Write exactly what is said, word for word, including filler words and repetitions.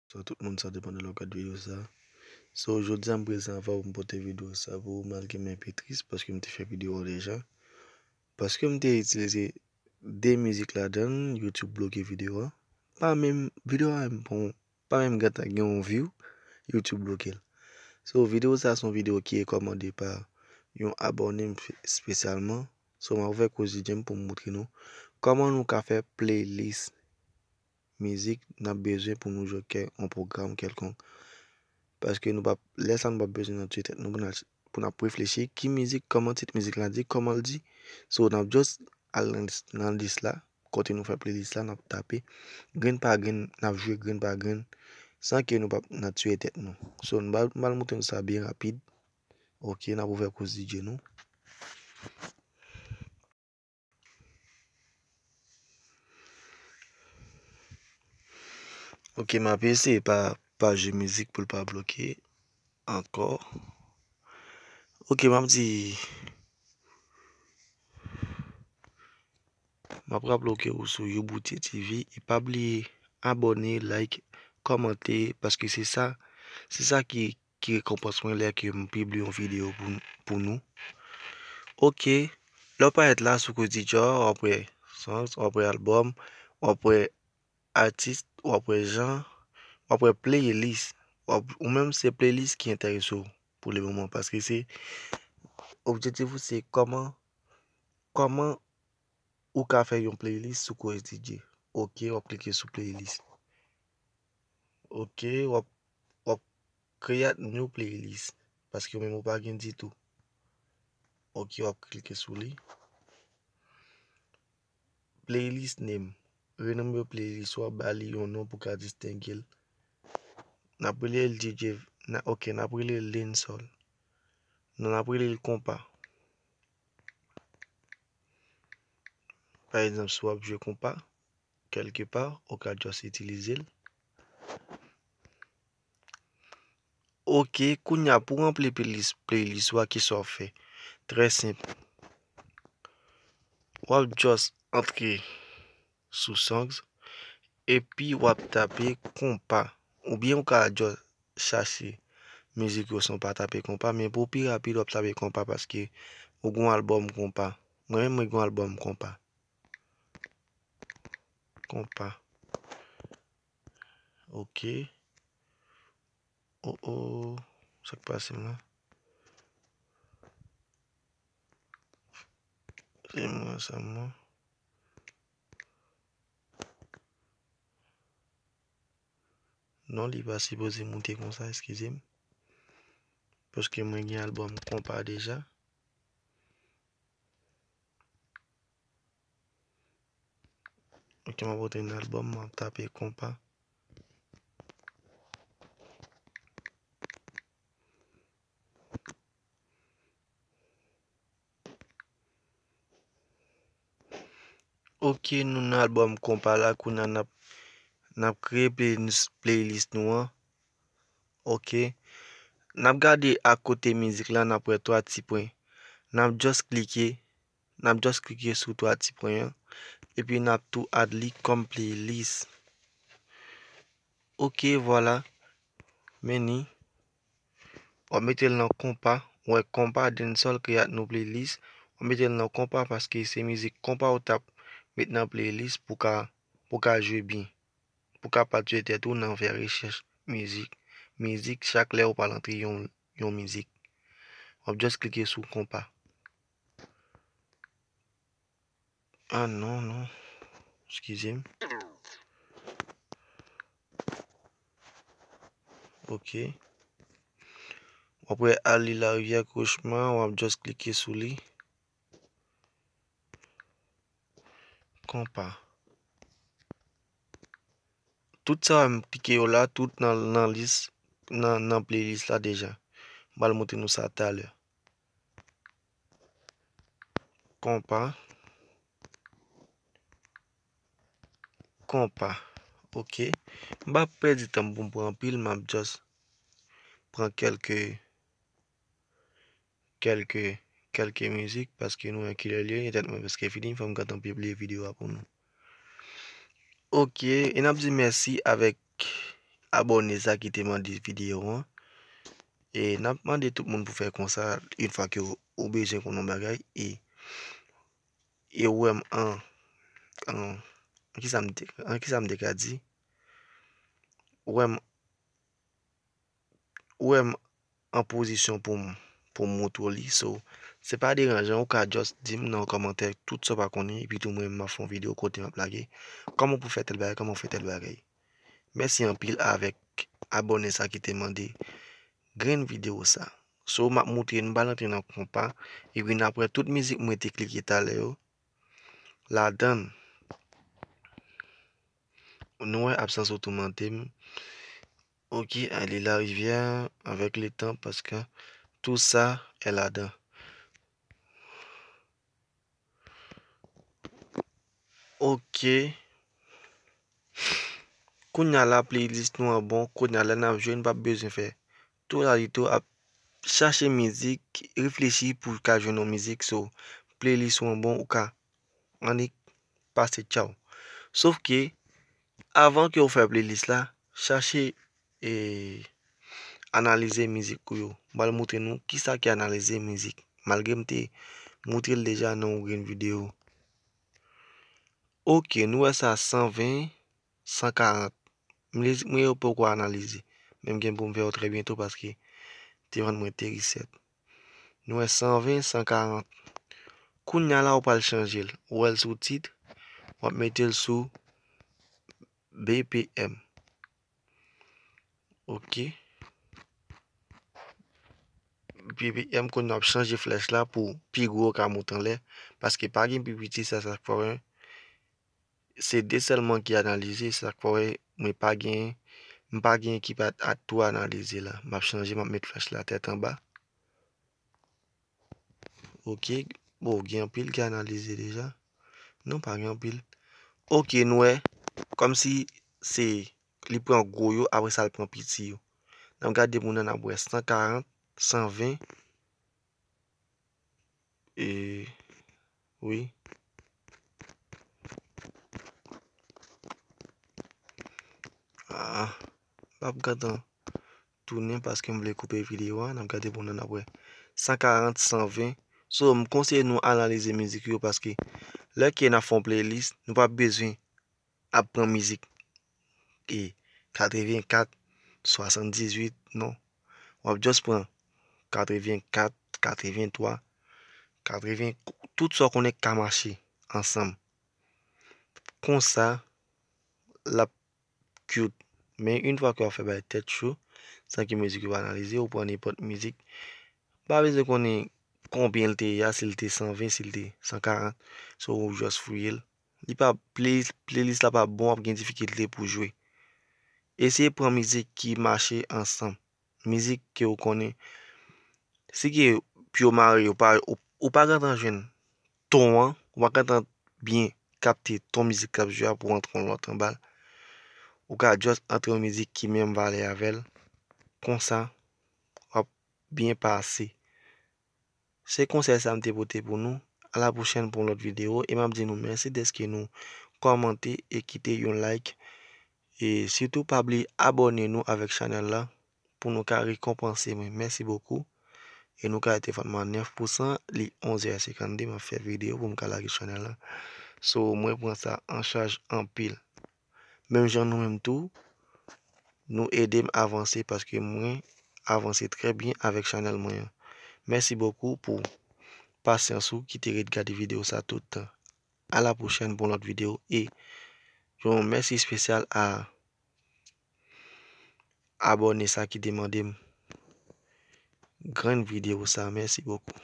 Bonswa tout moun, sa depann de lè w gad videyo sa. So, jodi a m prezan avè w pou m pote videyo sa pou ou, malgre m enpe tris paske m te fè videyo a deja. Paske m te itilize de mizik ladan l, YouTube bloke videyo a. Pa menm, videyo a menm pa menm gentan gen yon view, YouTube bloke l. So, videyo sa se yon videyo ki rekòmande pa yon abòne m espesyalman. So, m ap ouvè koze djèm pou m montre nou kòman nou ka fè playlist mizik n ap bezwen pou nou jwe kè yon pwogram kèlkonk. Paske nou p ap, lè sa nou p ap bezwen nan tye tèt nou pou n al, pou n ap reflechi ki mizik, kòman tit mizik la di, kòman l di. So, n ap just al nan lis, nan lis la, kote nou fè playlist la, n ap tape grenn pa grenn, n ap jwe grenn pa grenn, san ke nou p ap nan tye tèt nou. So, m pral, m pral montre nou sa byen rapid. Ok, n ap ouvè koze djèm nou. Ok, m ap eseye pa, pa jwe mizik pou l pa bloke ankò. Ok, m ap di, m ap raple w ke ou sou Youboutye T V, e pa bliye abòne, like, kòmante, paske se sa, se sa ki, ki rekonpans mwen lè ke m pibliye yon videyo pou, pou nou. Ok, lè w parèt la sou koze djèm, w ap wè songs, w ap wè albòm, w ap wè atis, w ap wè jan, w ap wè playlist. W ap, ou menm se playlist ki enterese w pou le moman, paske se, objektif ou se kòman, kòman ou ka fè yon playlist sou Coes D J. Ok, w ap klike sou playlist. Ok, w ap, w ap create new playlist, paske ou menm ou pa gen ditou. Ok, w ap klike sou li. Playlist name. Renonme playlist ou a, ba li yon non pou ka distenge l. N ap rele l D J, n a, ok, n ap rele l dancehall. Non, n ap rele l konpa. Pa egzanp, si w ap jwe konpa, kèlke pa, ou ka just itilize l. Ok, kounye a pou ranpli playlist, playlist ou a, kisa w ap fè? Trè senp. W ap just antre sou songs, epi w ap tape konpa. Oubyen ou ka just chache mizik yo san w pa tape konpa, men pou pi rapid, w ap tape konpa paske ou gen yon albòm konpa. Mwen menm, mwen gen yon albòm konpa. Konpa. Ok. Oh, oh. Sa k pase m la? Se mwen, sa mwen. Non, li pa sipoze moute konsa, eskize m. Paske mwen gen albòm konpa deja. Ok, m ap pote yon albòm, m ap tape konpa. Ok, nou nan albòm konpa la, kounye a n ap, n ap kreye playlist, playlist nou an. Ok. N ap gade akote mizik la, n ap wè twa ti pwen. N ap just klike, n ap just klike sou twa ti pwen an. Epi n ap tou add li kòm playlist. Ok, vwala. Men ni. W ap mete l nan konpa. Wè konpa, dancehall, create new playlist. W ap mete l nan konpa paske se mizik konpa ou t ap met nan playlist pou ka, pou ka jwe byen. Pou ka pa tiye tèt ou nan fè rechèch mizik. Mizik, chak lè ou pral antre yon, yon mizik. W ap just klike sou konpa. Ah non, non. Eskize m. Ok. W ap wè Ali Larivière Cauchemar, w ap just klike sou li. Konpa. Tout sa m klike yo la, tout nan, nan lis, nan, nan playlist la deja. M pral montre nou sa talè. Konpa. Konpa. Ok. M pa pèdi tan pou m pran anpil, m ap just pran kèlke, kèlke, kèlke mizik, paske nou wè kilè l ye, tèt mwen prèske fini, fò m gentan pibliye videyo a pou nou. Ok, e n ap di mèsi avèk abòne sa ki te mande videyo an. E n ap mande tout moun pou fè konsa, yon fwa ke ou, ou bezwen konn yon bagay, e, e ou wè m an, an, an kisa m te, an kisa m te ka di? Ou wè m, ou wè m an pozisyon pou m, pou m montre w li. So, se pa deranjan, ou ka just di m nan yon kòmantè tout sa w pa konnen, epi tou mwen, m ap fè yon videyo kote m ap lage kòman pou fè tèl bagay, kòman pou fè tèl bagay. Mèsi anpil avèk abòne sa ki te mande grenn videyo sa. So, m ap montre nou, m pral antre nan konpa, epi n ap wè tout mizik mwen te klike talè yo ladan l. Nou wè absans ou toumante m. Ok, ale larivyè avèk letan, paske tout sa e ladan. Ok. Kounye a la, playlist nou an bon. Kounye a la, n ap jwe, n p ap bezwen fè tou la li tou ap chache mizik, reflechi pou w ka jwenn yon mizik. So, playlist ou an bon, ou ka annik pase tchaw. Sof ke, avan ke w fè playlist la, chache e analize mizik ou yo. M pral montre nou kisa ki analize mizik. Malgre m te montre l deja nan yon grenn videyo. Ok, nou wè sa san ven, san karant. Mizik mwen yo poko analize. Men m gen pou m fè yo trè byento paske te vann mwen te reset. Nou wè san ven, san karant. Kounye a la, ou pral chanje l. Ou wè l sou tit, w ap mete l sou B P M. Ok. B P M, kounye a w ap chanje flèch la pou pi gwo ka monte anlè, paske pa gen pi piti, sa, sa k fè w wè se de sèlman ki analize, sa k fè w wè mwen pa gen, m pa gen ki pa t tou analize la. M ap chanje, m ap met flèch la tèt anba. Ok. Bon, gen anpil ki analize deja. Non, pa gen anpil. Ok, nou wè, kòmsi se, li pran gwo yo, apre sa, l pran piti yo. N ap gade moun nan, n ap wè san karant, san ven. E, wi. Ah, m p ap gentan tounen paske m vle koupe videyo a. N ap gade pou nou, n ap wè san karant, san ven. So, m konseye nou analize mizik yo paske lè ke n ap fè yon playlist, nou p ap bezwen ap pran mizik e katrevenkat, swasanndizuit, non. W ap just pran katrevenkat, katreventwa, katreven, tout sa w konnen k ka mache ansanm. Konsa, l ap cute. Men yon fwa ke w ap fè bay tèt cho, san ke mizik yo pa analize, ou pran nenpòt mizik. Pa bezwen konnen konbyen l te ye a, si l te san ven, si l te san karant. So, ou just fouye l. Li pa, play, playlist la pa bon, w ap gen difikilte pou jwe. Eseye pran mizik ki mache ansanm. Mizik ke w konnen. Si ke pye w mare, ou pa, ou, ou pa gentan jwenn ton an, ou pa gentan byen kapte ton mizik k ap jwe a pou w antre yon lòt anba l. Ou ka just antre yon mizik ki menm valè avè l. Konsa, w ap byen pase. Se konsèy sa m te pote pou nou. A la pwochèn pou yon lòt videyo. E m ap di nou mèsi dèske nou kòmante e kite yon like. E sitou pa bliye abòne nou avèk chanèl la pou nou ka rekonpanse mwen. Mèsi bokou. E nou ka rete fanm an nèf pousan, li onzè senkannde, m ap fè videyo pou m ka lage chanèl la. So, mwen pran sa an chaj anpil. Menm jan nou menm tou, nou ede m avanse paske mwen avanse trè byen avèk chanèl mwen an. Mèsi bokou pou pasyans ou ki te ret gade videyo sa tout tan. A la pwochèn pou yon lòt videyo e yon mèsi espesyal a abòne sa ki te mande m grenn videyo sa. Mèsi bokou.